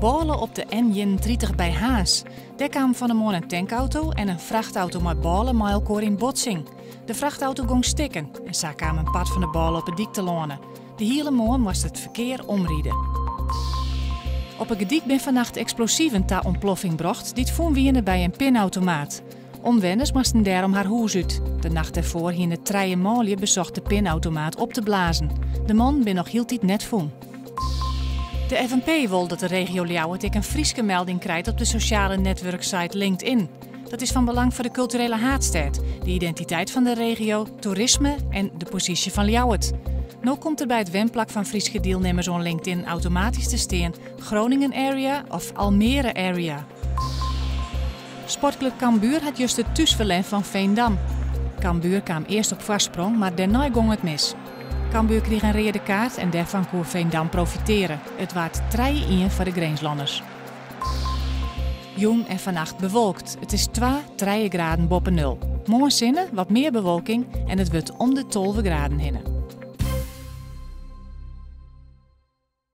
Bôle op de N31 by Harns. Dêr kamen fan 'e moarn in tankauto en in frachtauto mei bôle mei elkoar yn botsing. De frachtauto gong stikken en sa kaam in part fan de bôle op 'e dyk telâne. De hiele moarn moast it ferkear omride. Op 'e Gerdyk bin fannacht eksplosiven ta ûntploffing brocht dy't fûn wiene by in pinautomaat. Omwenners moasten dêrom har hûs út. De nacht dêrfoar hiene trije manlju besocht de pinautomaat op te blazen. De mannen binne noch hieltyd net fûn. De FNP wol dat de regio Ljouwert ek in Fryske melding krijt op de sosjale netwurksite LinkedIn. Dat is fan belang foar de kulturele haadstêd, de identiteit fan de regio, toerisme en de posysje fan Ljouwert. No komt der by it wenplak fan Fryske dielnimmers oan LinkedIn automatysk te stean Groningen Area of Almere Area. Sportklup Cambuur hat juster thús ferlern fan Veendam. Cambuur kaam earst op foarsprong, mar dêrnei gong it mis. Cambuur krige in reade kaart en dêrfan koe Veendam profiteare. It waard 3-1 foar de Grinslanners. Jûn en fannacht bewolkt. It is 2, 3 graden boppe nul. Moarn sinne, wat mear bewolking en it wurdt om de 12 graden hinne.